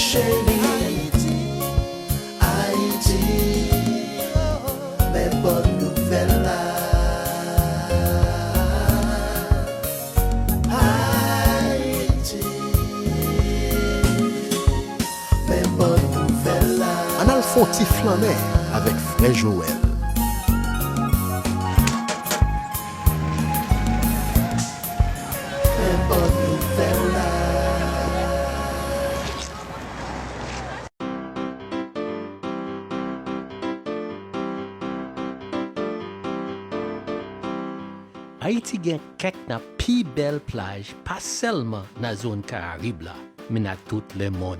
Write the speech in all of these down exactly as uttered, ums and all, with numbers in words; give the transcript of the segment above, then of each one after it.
Cheri, Ayiti, Ayiti, men bòn nouvèl la. Ayiti, men bòn nouvèl la. Ann al fè yon ti flannen avèk frè Joel. Men bòn nouvèl la. Ayiti gen kèk nan pi bèl plaj, pa sèlman nan zòn Karayib la, men nan tout lemonn.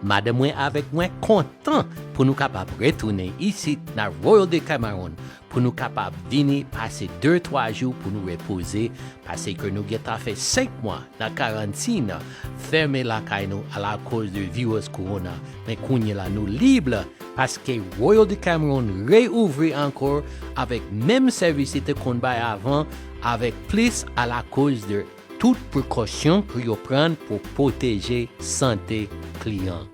Madanm mwen avèk mwen kontan pou nou kapab retounen isit nan Royal Decameron, pou nou kapab vini pase de twa jou pou nou repoze, paske nou gentan fè senk mwa nan karantin, fèmen lakay nou alakoz de viris kowona. Men kounye la nou lib, paske Royal Decameron reouvri ankò avèk menm sèvis li te konn bay avan, avèk plis alakoz de tout prekosyon pou yo pran pou pwoteje sante kliyan.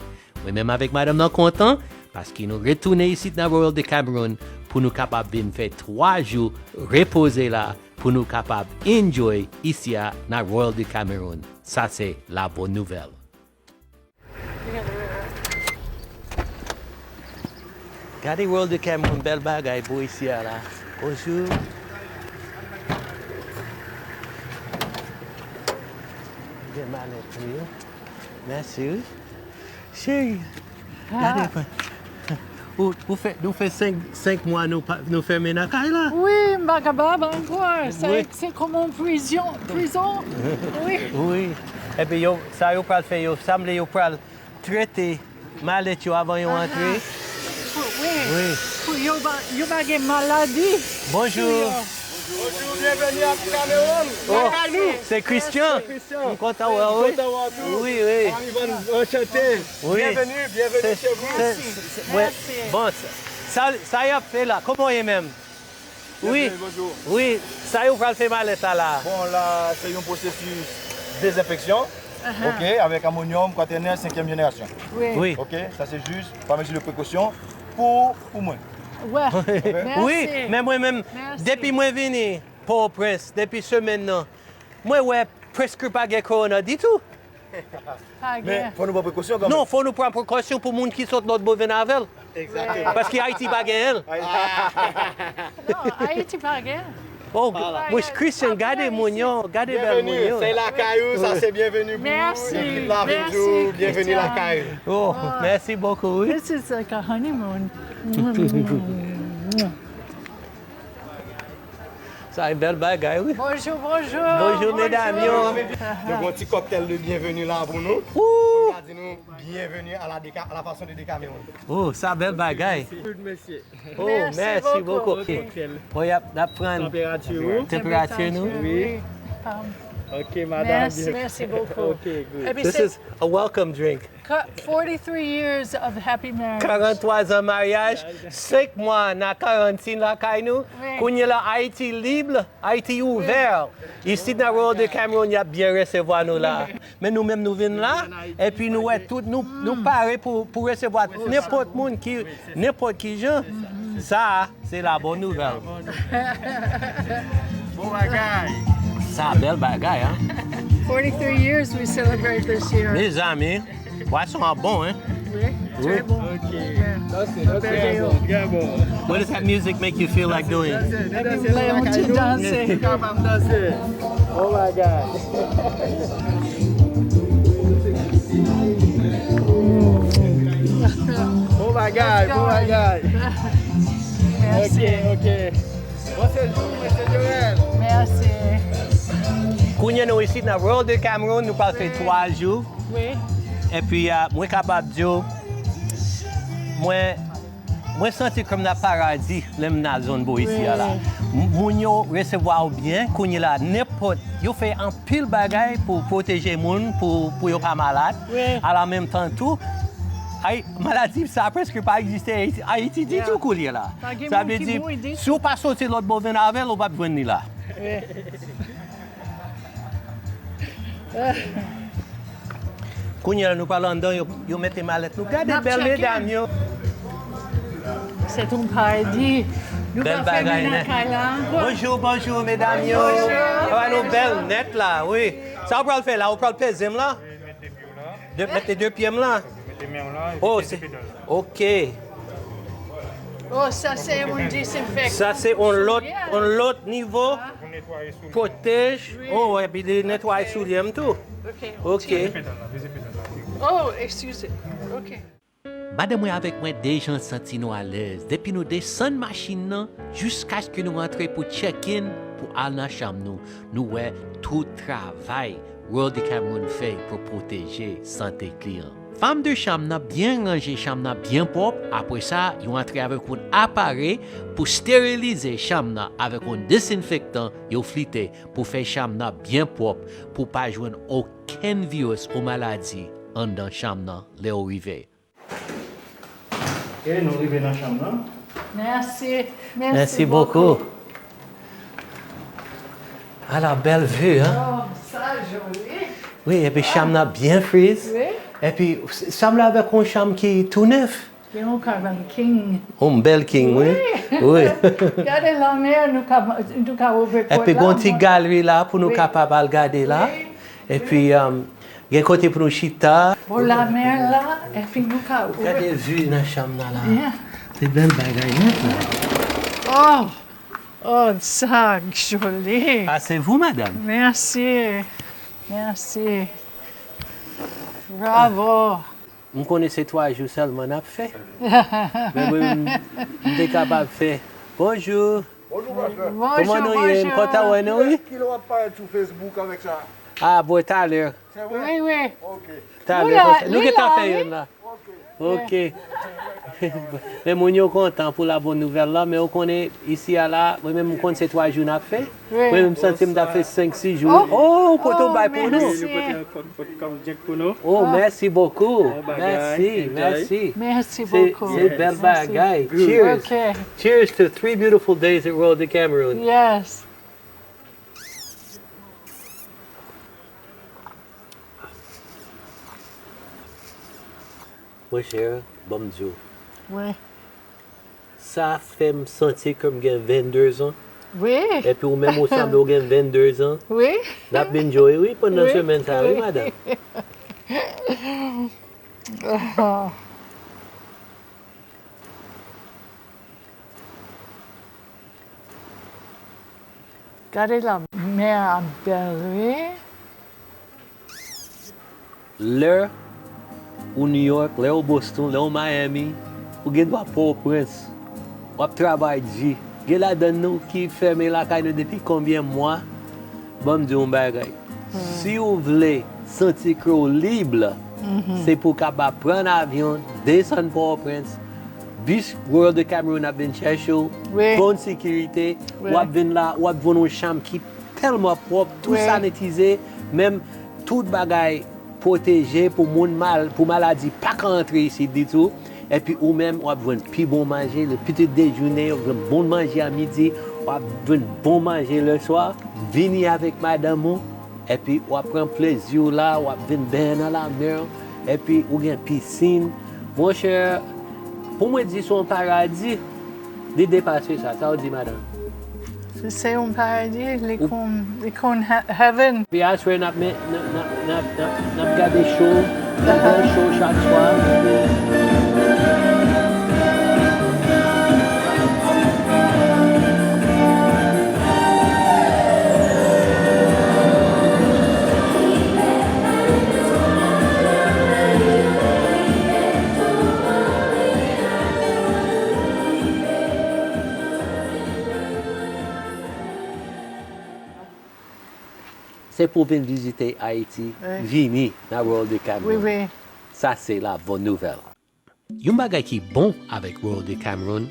Mwen menm avèk madanm nan kontan, paske nou retounen isit nan Royal Decameron pou nou kapab vin fè twa jou repoze la, pou nou kapab enjoy isi a nan Royal Decameron. Sa se la bòn nouvèl. Gade Royal Decameron, bèl bagay bò isi a la. Bonjou. Gen malèt wi. Mèsi wi. Cheri, gade fè. Ou, ou fè, nou fè senk, senk mwa nou pa, nou fèmen nan kay la. Wi, m pa kapab ankò. Se, se kòm yon prizon, prizon. Wi. Wi. Epi yo, sa yo pral fè, yo sanble yo pral trete malèt yo avan yo antre. Aha. Pou, wi. Wi. Pou yo pa, yo pa gen maladi. Bonjou. Bonjou, byenveni a Kamewoun. Oh, lakay nou. Se Christian. Christian. M kontan wè w, wi. M kontan wè w tou. Wi, wi. Ivan, anchante. Wi. Byenveni, byenveni chez vous. Se, se, se, wè, bon, sa, sa y ap fè la? Kòman w ye menm? Wi. Byenveni, bonjou. Wi, sa yo pral fè malèt la la? Bon, la, se yon pwosesis dezenfeksyon. Aha. Ok, avèk amonyòm, kwatènè, senkyèm jenerasyon. Wi. Wi. Ok, sa se jis pa mezi de prekosyon pou, pou mwen. Wè. Ok. Mèsi. Wi, men mwen menm, mèsi, depi mwen vini Pòtoprens, depi semèn nan, mwen wè prèske pa gen kowona ditou. Pa gen. Men, fò nou pran prekosyon kanmenm. Non, fò nou pran prekosyon pou moun ki sot lòt bò vin avè l. Egzakteman. Paske Ayiti pa genyen l. Non, Ayiti pa gen. Oh, mwen, Christian, gade moun yo, gade bèl moun yo. Byenveni, se lakay ou, sa se byenveni pou ou. Mèsi. Ekip la vin di w, byenveni lakay ou. Oh, mèsi bokou, wi. This is like a honeymoon. Sa e bèl bagay, wi. Bonjou, bonjou. Bonjou, medam yo. Nou gen yon ti kòktèl de byenveni la pou nou. Woo! Pou nou ka di nou byenveni a la Deca-, a la fason de Decameron. Oh, sa bèl bagay. Good, mesye. Oh, mèsi bokou. Mèsi bokou. Ok. Bon, y ap, n ap pran tanperati nou. Tanperati nou. Wi. Ok, madam. Mèsi, mèsi bokou. Ok, good. This is a welcome drink. Ka-, forty-three years of happy marriage. Karantwa zan maryaj, senk mwa nan karantin lakay nou. Wi. Kounye la, Ayiti lib, Ayiti ouvè. Isit nan Royal Decameron, y ap byen resevwa nou la. Men nou menm, nou vin la, epi nou wè tout, nou, nou pare pou, pou resevwa nenpòt moun ki, nenpòt ki jan. Sa, se la bòn nouvèl. Bon bagay. Sa bèl bagay, an. Forty-three years we celebrate this year. Mezanmi, bwason an bon, en. Wi, trè bon. Ok. Yeah. Danse, danse, trè bon, trè bon. What does that music make you feel like doing? Danse, danse, danse. Mwen yon ti danse. Kapab danse. Bon bagay. Bon bagay, bon bagay. Mèsi. Ok, ok. Bon sejou, mesye Joel. Mèsi. Kounye a nou isit nan Royal Decameron, nou pral fè twa jou. Wi. Epi, ah, mwen kapab di w, mwen, mwen santi kòm nan paradi lè m nan zòn bò isi a la. Wi. M-, moun yo resevwa w byen, kounye la, nenpòt, yo fè anpil bagay pou pwoteje moun, pou, pou yo pa malad. Wi. A la menm tan tou, ay, maladi sa prèske pa egziste Ayiti, Ayiti ditou kounye la. Pa gen moun ki mouri ditou. Sa vle di, si w pa soti lòt bò vin avè l, ou p ap jwenn li la. Wi. Kounye a nou pral anndan, yo, yo mete malèt nou. Gade bèl medam yo. Se yon paradi. Nou pa fèmen nan kay la ankò. Bonjou, bonjou, medam yo. Bonjou. Sa va, nou bèl nèt la, wi. Sa w pral fè la? Ou pral peze m la? De, mete de pye m la? Mete men w la, epi peze pedal la. Ok. Oh, sa se yon disinfektan. Sa se yon lòt, yon lòt nivo. Pou netwaye soulye. Pwotèj. Wi. Oh, epi li netwaye soulye m tou. Ok. Ok. Peze pedal la, peze pedal la. Oh, excuse. Ok. Madanm mwen avèk mwen deja santi nou alèz depi nou desann machin nan jiskaske nou rantre pou check-in pou al nan chanm nou. Nou wè tout travay World de Cameroon fè pou pwoteje sante kliyan. Fanm de chanm nan byen ranje chanm nan byen pwòp, apre sa, yo antre avèk yon aparèy pou sterilize chanm nan avèk yon desinfektan yo flite pou fè chanm nan byen pwòp, pou pa jwenn okenn viris ou maladi anndan chanm nan lè w rive. Ok, nou rive nan chanm nan. Mèsi. Mèsi bokou. Ala bèl vi, hein? Oh, sa joli. Wi, epi chanm nan byen friz. Wi. Epi, sanble avèk yon chanm ki tou nèf. Gen yon Cavern King. Yon bèl king, wi. Wi. Wi. Gade lanmè, nou ka, nou ka ouvè pòt la. Epi, gon ti galeri la pou nou kapab al gade la. Wi. Epi, um, gen kote pou nou chita. Bò lanmè la, epi nou ka ouvè. Gade vi nan chanm nan la. Yeah. Se bèl bagay nèt la. Oh! Oh, sa joli. Ah, c'est vous, madame. Mèsi. Mèsi. Bravo. M konnen se twa jou sèlman n ap fè. Men mwen, m, m te kapab fè. Bonjou. Bonjou, pastè. Bonjou, bonjou. Kòman nou ye? M kontan wè nou, wi. Kilè, kilè w ap parèt sou Facebook avèk sa? Ah, bon, talè. Se vre? Wi, wi. Ok. Talè, nou gentan fè youn la. Ok. Men moun yo kontan pou la bòn nouvèl la, men ou konnen, isi a la, mwen menm, m konn se twa jou n ap fè. Wi. Mwen menm, m santi m t ap fè senk, sis jou. Oh, ou pote yon bay pou nou. Wi, nou pote yon kòm, kòm djenk pou nou. Oh, mèsi bokou. Mèsi, mèsi. Mèsi bokou. Se bèl bagay. Cheers. Ok. Cheers to three beautiful days at Royal de Cameroon. Yes. Monchè, ban m di w. Wi. Sa fè m santi ke m gen vennde zan. Wi. Epi ou menm ou sanble ou gen vennde zan. Wi. N ap enjoy, wi, pandan semèn sa, wi, madanm. Gade la, mè a bèl, wi. Lè ou New York, lè ou Boston, lè ou Miami, ou gen dwa Pòtoprens. W ap travay di. Gen ladan nou ki fèmen lakay nou depi konbyen mwa. Ban m di w yon bagay. Si w vle santi ke w lib, se pou w kapab pran avyon, desann Pòtoprens, bis Royal de Cameroon ap vin chèche w, wi, bòn sekirite, wi, w ap vin la, w ap jwenn yon chanm ki tèlman pwòp, tou, wi, sanitize, menm tout bagay pwoteje pou moun mal, pou maladi pa ka antre isit ditou. Epi ou menm, w ap jwenn pi bon manje, le petit déjeuner, w ap jwenn bon manje a midi, w ap jwenn bon manje le swa. Vini avèk madanm ou, epi w ap pran plezi w la, w ap vin benyen nan lamè, epi ou gen pisin. Monchè, pou mwen di se yon paradi, li depase sa. Sa w di, madanm? Se, se yon paradi, li konn, li konn he-, heaven. Epi aswè n ap men, n ap, n ap, n ap, n ap, n ap gade show, yon bèl show chak swa. Se pou vin vizite Ayiti, wi, vini nan Royal de Cameroon. Wi, wi. Sa se la bòn nouvèl. Yon bagay ki bon avèk Royal de Cameroon,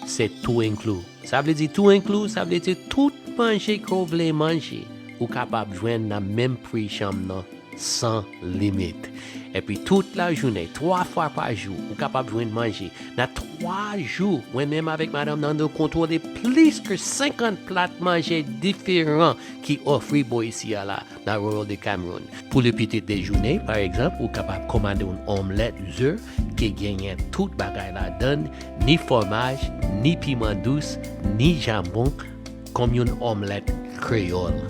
se tou enkli. Sa vle di tou enkli, sa vle di tout manje ke w vle manje, ou kapab jwenn nan menm pri chanm nan. san limit. Epi tout lajounen, twa fwa pa jou, ou kapab jwenn manje. Nan twa jou, mwen menm avèk madanm nan, nou kontwole plis ke senkant plat manje diferan ki ofri bò isi a la, nan Royal de Cameroon. Pou le piti dejounen, pa egzanp, ou kapab kòmande yon omlèt ze ki genyen tout bagay ladann, ni fwomaj, ni piman dous, ni janbon, kòm yon omlèt kreyòl.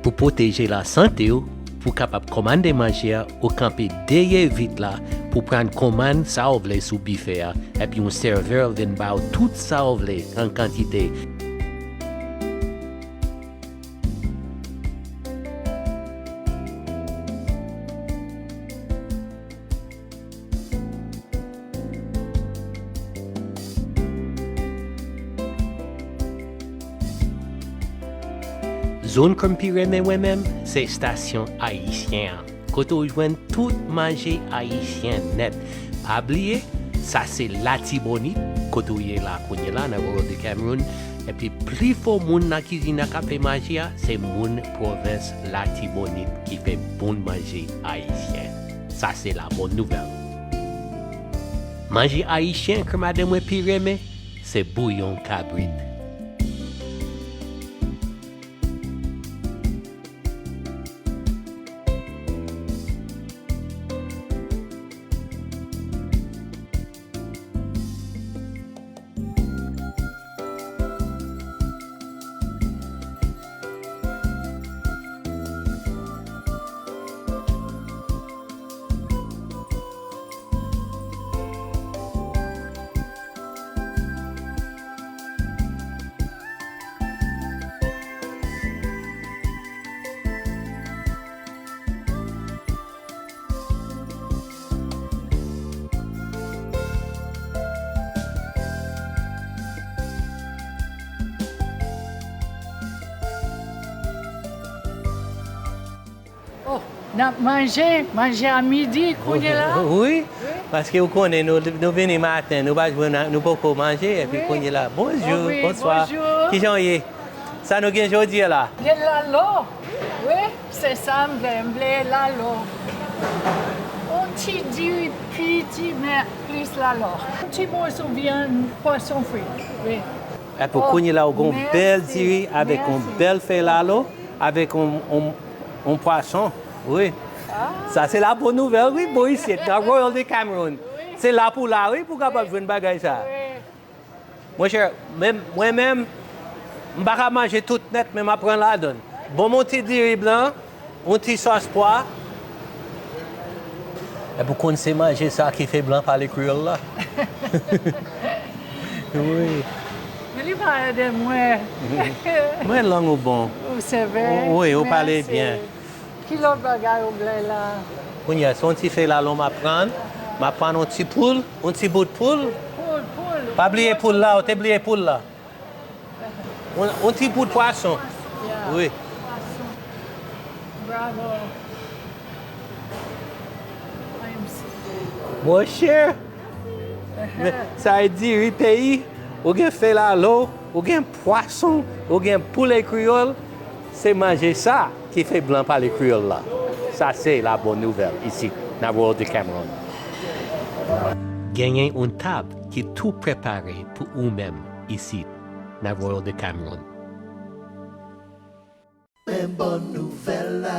Pou pwoteje lasante w, pou kapab kòmande manje a, ou kanpe dèyè vit la pou pran kòmann sa w vle sou bifè a, epi yon sèvè vin ba w tout sa w vle an kantite. Zòn ke m pi renmen mwen menm, se estasyon ayisyen an, kote w jwenn tout manje ayisyen nèt. Pa bliye, sa se Latibonit, kote w ye la kounye la, nan Royal de Cameroon. Epi pli fò moun nan kizin nan k ap fè manje a, se moun pwovens Latibonit ki fè bon manje ayisyen. Sa se la bòn nouvèl. Manje ayisyen ke madanm mwen pi renmen, se bouyon kabrit. Oh, n ap manje, manje a midi, kounye la? Wi, paske ou konnen nou, nou vini maten, nou pa jwenn, nou poko manje, epi kounye la. Bonjou, bonswa. Kijan w ye? Sa nou gen jodi a la? Gen lalo. Wi, se sa m vle, m vle lalo. On ti diri piti, men plis lalo. On ti moso vyann pwason fri. Wi. Epi kounye la, ou gen yon bèl diri avèk yon bèl fèy lalo, avèk yon, yon, yon pwason. Wi. Sa se la bòn nouvèl, wi, bò isit, nan Royal de Cameroon. Se la pou la, wi, pou kapab jwenn bagay sa. Monchè, men, mwen menm, m pa ka manje tout nèt, men m ap pran ladann. Bon, yon ti diri blan, yon ti sòs pwa. Epi w konn se manje sa ki fè blan pale kreyòl la. Wi. Men li pa ede mwen. Mwen lang ou bon. Ou sevè. Wi, ou pale byen. Ki lòt bagay ou vle la? Kounye a, se yon ti fèy lalo m ap pran. M ap pran yon ti poul, yon ti bout poul. Poul, poul. Pa bliye poul la, ou te bliye poul la. Yon, yon ti bout pwason. Wi. Pwason. Bravo. Monchè, sa e diri peyi, ou gen fèy lalo, ou gen pwason, ou gen poulè kreyòl, se manje sa ki fè blan pale kreyòl la. Sa se la bòn nouvèl isit nan Royal de Cameroon. Genyen yon tab ki tou prepare pou ou menm isit nan Royal de Cameroon. Men bòn nouvèl la.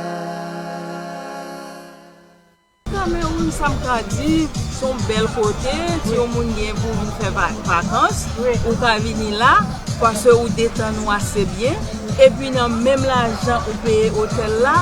Kamewoun, sa m ka di, se yon bèl kote, si yon moun gen pou vin fè va-, vakans, ou ka vini la, paske ou detann ou ase byen, epi nan menm lajan ou peye otèl la,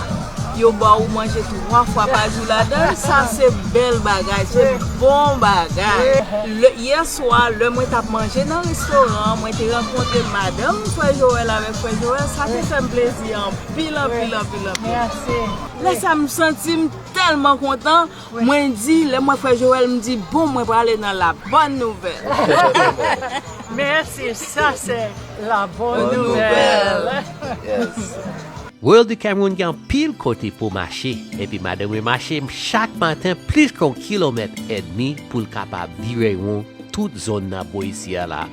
yo ba ou manje twa fwa pa jou ladan l, sa se bèl bagay, se bon bagay. Lè, yè swa, lè mwen t ap manje nan restoran an, mwen te rankontre madanm Frè Joel avèk Frè Joel, sa te fè m plezi anpil, anpil, anpil, anpil. Lè sa m santi m tèlman kontan, mwen di, lè m wè Frè Joel, m di, bon, mwen prale nan la bòn nouvèl. Mèsi, sa se la bòn nouvèl. Royal de Cameroon gen anpil kote pou mache, epi madanm mwen mache chak maten plis ke yon kilomèt edmi pou l kapab vire won tout zòn nan bò isi a la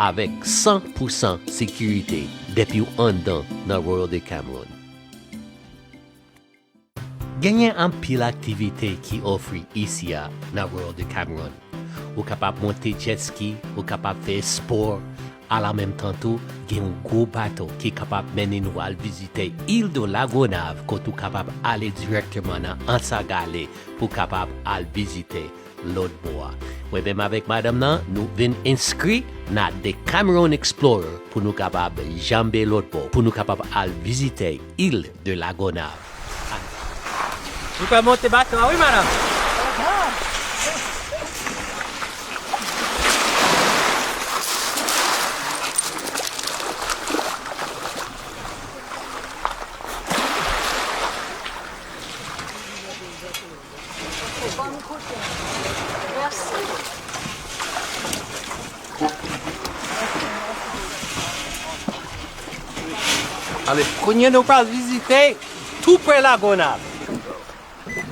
avèk san pou san sekirite depi w anndan nan Royal de Cameroon. Genyen anpil aktivite ki ofri isi a nan Royal de Cameroon. Ou kapab monte jet ski, ou kapab fè spò, alanmenmtan tou, gen yon gwo bato ki kapab mennen nou al vizite Il de la Gonâve, kote ou kapab ale dirèkteman nan Anse à Galets pou kapab al vizite lòt bò a. Mwen menm avèk madanm nan, nou vin enskri nan The Cameroon Explorer pou nou kapab janbe lòt bò, pou nou kapab al vizite Il de la Gonâve. Nou pral monte bato a, wi, madanm. Ale, kounye a nou pral vizite tou pre Lagonav.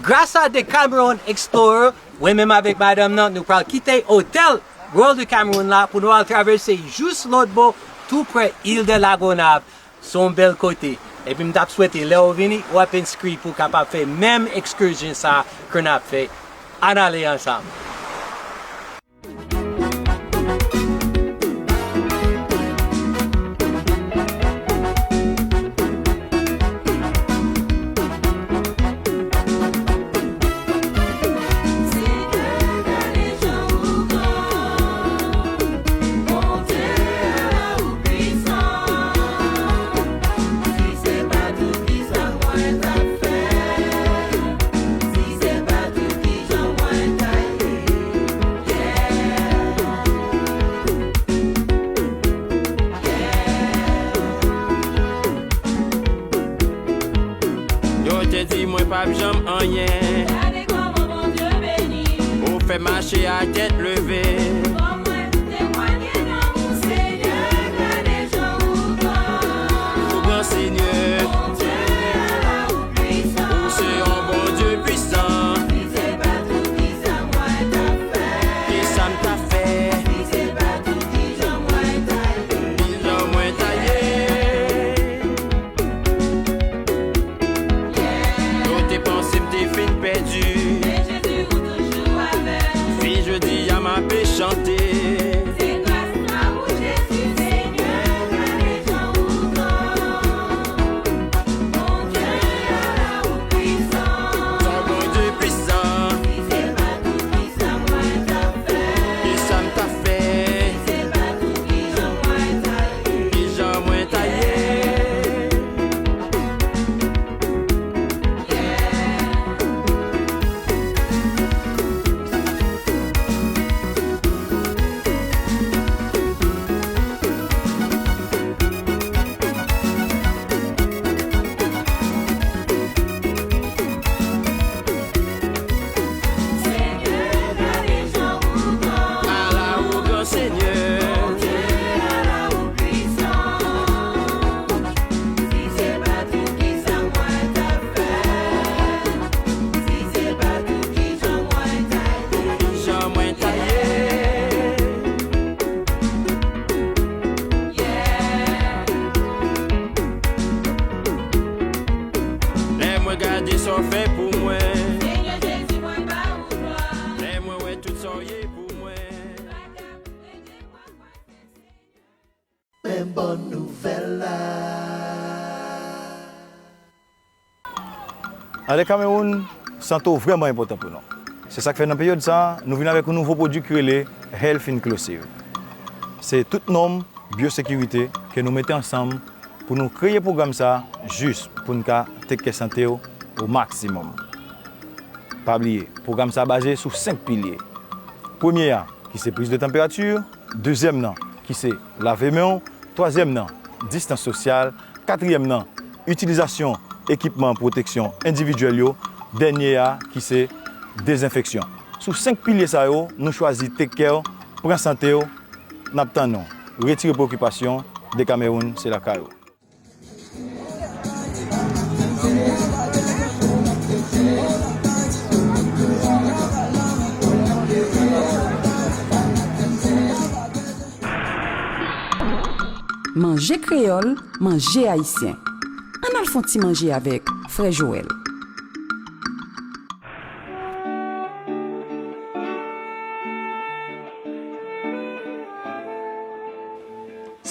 Gras a The Cameroon Explorer, mwen menm avèk madanm nan, nou pral kite otèl Royal de Cameroon la pou nou al travèse jis lòt bò, tou pre Il de Lagonav. Se yon bèl kote. Epi m t ap swete lè w vini, w ap enskri pou w kapab fè menm ekskizyon sa ke n ap fè. Ann ale ansanm. Yo te di mwen p ap janm anyen. Gade kòman Bondye beni. Ou fè mache a tèt leve. Fò mwen temwanye lanmou Senyè, gade jan ou gran. Ou gran, Senyè. Bondye a la ou pwisan. Ou se yon Bondye pwisan. Si se pa tou, kisa mwen t ap fè? Kisa m t ap fè? Si se pa tou, kijan mwen ta ye? Kijan mwen ta ye? Yo te panse m te fin pèdi. Men Jezi ou toujou avè m. Fin jodi a m ape chante. Se gras la pou Jezi, Senyè, gade jan ou gran. Bondye a la ou pwisan. Ton Bondye pwisan. Si se pa tou, kisa mwen ta fè? Kisa m ta fè? Si se pa tou, kijan mwen ta ye? Kijan mwen ta ye? Ala ou gran, Senyè. Si se pa tou, kisa mwen ta fè? Si se pa tou, kijan mwen ta ye? Kijan mwen ta ye? Yeah. Lè mwen gade sa w fè pou mwen. Senyè Jezi, mwen ba ou glwa. Lè mwen wè tout sa w ye pou mwen. Men bòn nouvèl la. Nan Cameroon, sante w vrèman enpòtan pou nou. Se sa k fè nan peryòd sa a, nou vin avèk yon nouvo pwodui ki rele Health Inclusive. Se tout nòm byosekirite ke nou mete ansanm pou nou kreye pwogram sa a jis pou n ka take care sante w o maksimòm. Pa bliye, pwogram sa a baze sou senk pilye. Premye a, ki se priz de tanperati, dezyèm nan, ki se lave men w, twazyèm nan, distans sosyal, katriyèm nan, itilizasyon ekipman pwoteksyon endividyèl yo, dènye a, ki se dezenfeksyon. Sou senk pilye sa yo, nou chwazi take care, pran sante w, n ap tann ou. Retire preokipasyon, Decameroun se lakay ou. Manje kreyòl, manje ayisyen. Ann al fè yon ti manje avèk frè Joel.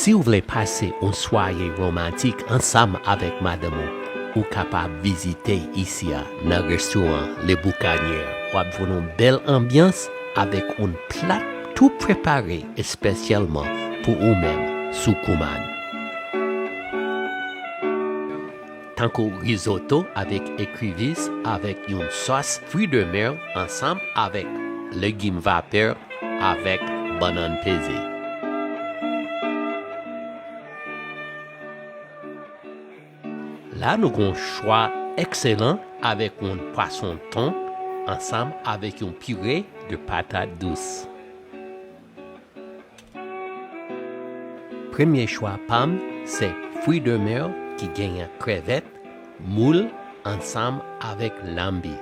Si w vle pase yon sware womantik ansanm avèk madanm ou, ou kapab vizite isi a nan restoran Le Boucanier. W ap jwenn yon bèl anbyans avèk yon plat tou prepare espesyalman pou ou menm sou kouman. Tankou rizoto avèk ekrivis avèk yon sòs fruits de mer ansanm avèk legim vapè avèk bannann peze. La nou gen yon chwa ekselan avèk yon pwason ton ansanm avèk yon pire de patat dous. Premye chwa pa m se fruits de mer ki genyen krevèt, moul ansanm avèk lanbi.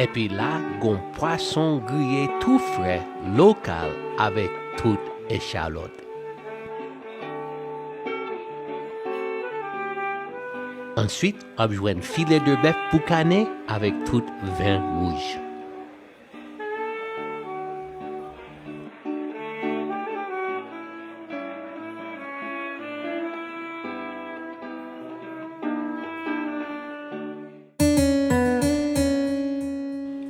Epi la, gon pwason griye tou fre lokal avèk tout echalòt. Answit, w ap jwenn filet de bèf boukane avèk tout vin wouj.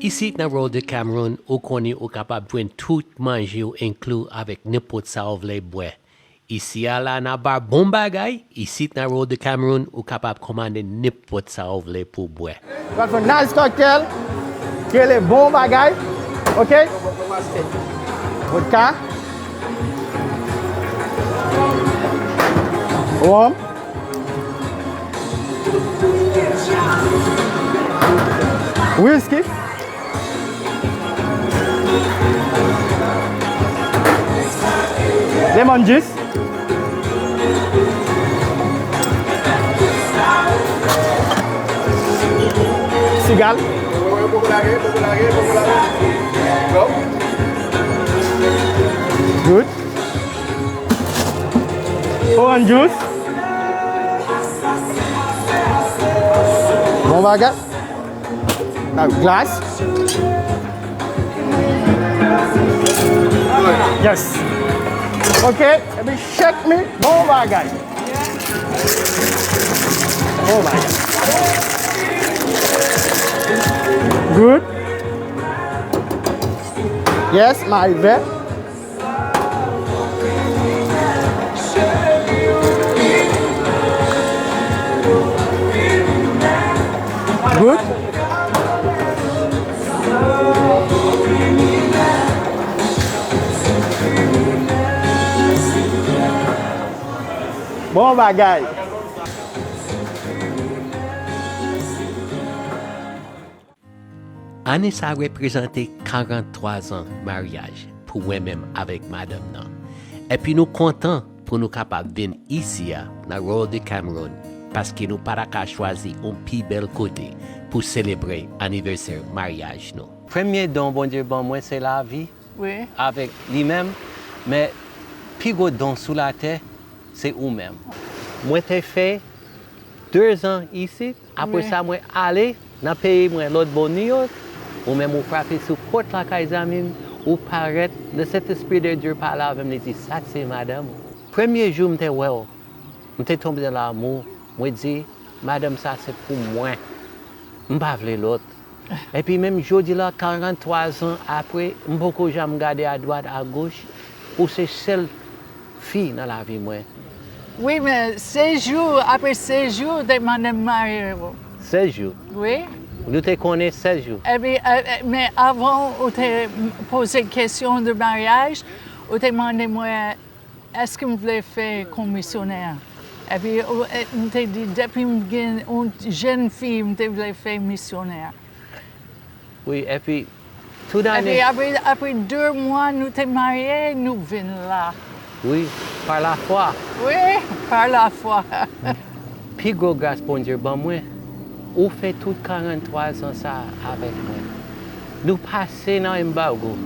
Isit nan Royal Decameron, ou konnen ou kapab jwenn tout manje w enkli avèk nenpòt sa w vle bwè. Isi a la, n ap ba bon bagay. Isit nan Royal Decameron, ou kapab kòmande nenpòt sa w vle pou bwè. Pral fè nice cocktail, ki rele bon bagay, ok? Vodka. Rhum. Whisky. Lemon juice. Sigal. Good. Orange juice. Bon bagay. Glass. Yes. Ok. Epi shake mi. Bon bagay. Bon bagay. Good. Yes, my bad. Good. Bon bagay. Ane sa a reprezante karant twa zan maryaj pou mwen menm avèk madanm nan. Epi nou kontan pou nou kapab vin isi a nan Royal Decameron, paske nou pa ta ka chwazi yon pi bèl kote pou selebre anivèsè maryaj nou. Premye don Bondye ban mwen se lavi. Wi. Avèk li menm, men pi gwo don sou latè, se ou menm. Mwen te fè de zan isit, apre sa, mwen ale nan peyi mwen, lòt bò New York, ou menm ou frape sou pòt lakay zanmi m, ou parèt, le Sentespri de Dye pale avè m, li di, "Sa se madanm ou." Premye jou m te wè w, m te tonbe nan lanmou, mwen di, "Madanm sa se pou mwen, m pa vle lòt." Epi menm jodi la, karant twa zan apre, m poko janm gade adwat, agoch, ou se sèl fi nan lavi mwen. Wi, men sèz jou, apre sèz jou, ou te mande m marye w. Sèz jou. Wi. Nou te konnen sèz jou. Epi, e, e, men avan ou te poze kesyon de maryaj, ou te mande mwen, èske m vle fè kon misyonè? Epi, ou, e, m te di, depi m gen yon jèn fi, m te vle fè misyonè. Wi, epi, tout ane. Epi, apre, apre de mwa, nou te marye, nou vin la. Wi, pa lafwa. Wi, pa lafwa. Pi gwo gras Bondye ban mwen, ou fè tout karant twa zan sa a avèk mwen. Nou pase nan anbago.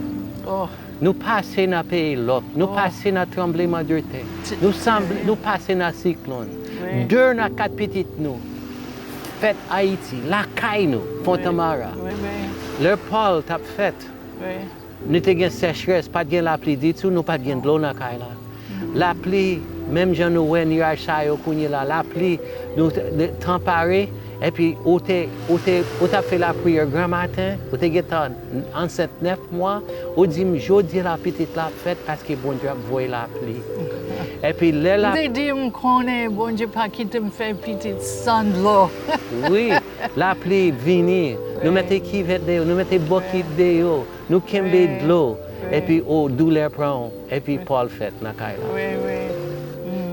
Oh. Nou pase nan peyi lòk. Nou pase nan tranbleman de tè. Nou sanble, nou pase nan siklòn. Wi. De nan kat pitit nou fèt Ayiti, lakay nou, Fontanmara. Wi, wi. Lè Paul t ap fèt, wi, Nou te gen sechrès, pa t gen lapli ditou, nou pa t gen dlo nan kay la. Lapli, menm jan nou wè niyaj sa yo kounye la, lapli, nou t- de- tan pare, epi ou te, ou te, ou t ap fè lapriyè granmaten, ou te gentan ansent nèf mwa, ou di m, jodi la pitit la ap fèt paske Bondye ap voye lapli. Epi lè la. Ou te di m konnen Bondye pa kite m fè pitit san dlo. Wi, lapli vini, nou mete kivèt deyò, nou mete bokit deyò, nou kenbe dlo, epi o doulè pran w, epi Pòl fèt nan kay la.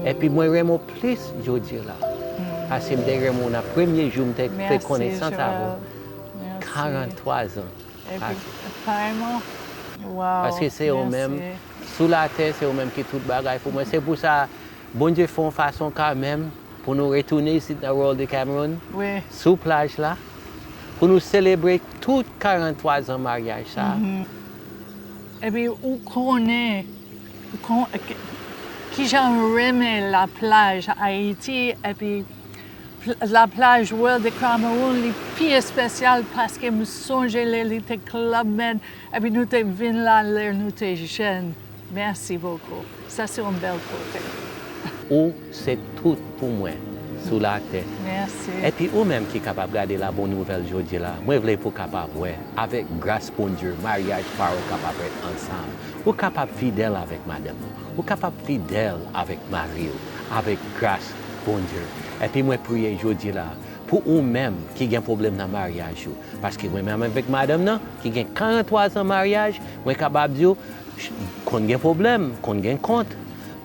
Epi mwen renmen w plis jodi la, paske m te renmen w nan premye jou m te fè konesans avè w. Karant twa zan pase. Paske se ou menm, sou latè, se ou menm ki tout bagay pou mwen. Se pou sa, Bondye fè yon fason kanmenm pou nou retounen isit nan Royal de Cameron, sou plaj la, pou nou selebre tout karant twa zan maryaj sa. Epi ou konnen kon- k- kijan m renmen laplaj Ayiti, epi pl- laplaj Royal de Cameron, li pi espesyal paske m sonje lè li te Club Med, epi nou te vin la lè nou te jèn. Merci beaucoup. Sa se yon bèl kote. Ou se tout pou mwen sou latè. Mèsi. Epi ou menm ki kapab gade La Bonne Nouvelle jodi la, mwen vle pou w kapab wè, avèk gras Bondye, maryaj pa w kapab ret ansanm. Ou kapab fidèl avèk madanm ou. Ou kapab fidèl avèk mari w, avèk gras Bondye. Epi mwen priye jodi la pou ou menm ki gen pwoblèm nan maryaj ou. Paske mwen menm avèk madanm nan, ki gen karant twa zan maryaj, mwen kapab di w, ch- konn gen pwoblèm, konn gen kont,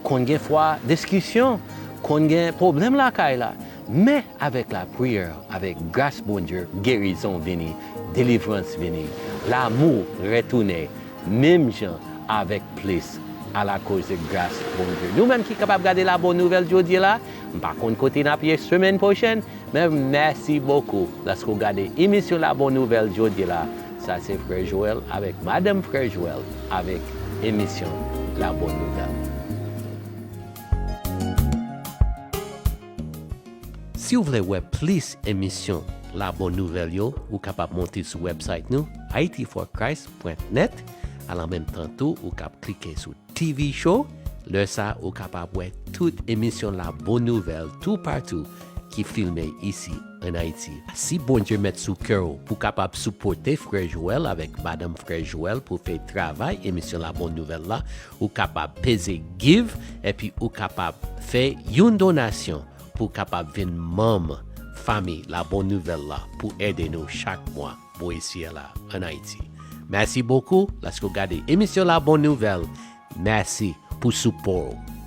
konn gen fwa diskisyon, konn gen pwoblèm lakay la. Men avèk lapriyè, avèk gras Bondye, gerizon vini, delivrans vini, lanmou retounen, menm jan avèk plis, alakoz de gras Bondye. Nou menm ki kapab gade La Bonne Nouvelle jodi la, m pa konn kote n ap ye semèn pwochèn, men mèsi bokou lèske w gade emisyon La Bonne Nouvelle jodi la. Sa se Frè Joel avèk Madanm Frè Joel avèk emisyon La Bonne Nouvelle. Si w vle wè plis emisyon La Bonne Nouvelle yo, ou kapab monte sou website nou, haiti for christ pwen nèt. Alanmenmtan tou, ou kab klike sou T V Show. Lè sa, ou kapab wè tout emisyon La Bonne Nouvelle toupatou ki filme isi ann Ayiti. Si Bondye met sou kè w pou kapab sipòte Frè Joel avèk Madanm Frè Joel pou fè travay emisyon La Bonne Nouvelle la, ou kapab peze give, epi ou kapab fè yon donasyon pou kapab vin manm fanmi La Bonne Nouvelle la pou ede nou chak mwa bò isi a la ann Ayiti. Mèsi bokou lèske w gade emisyon La Bonne Nouvelle. Mèsi pou sipò w.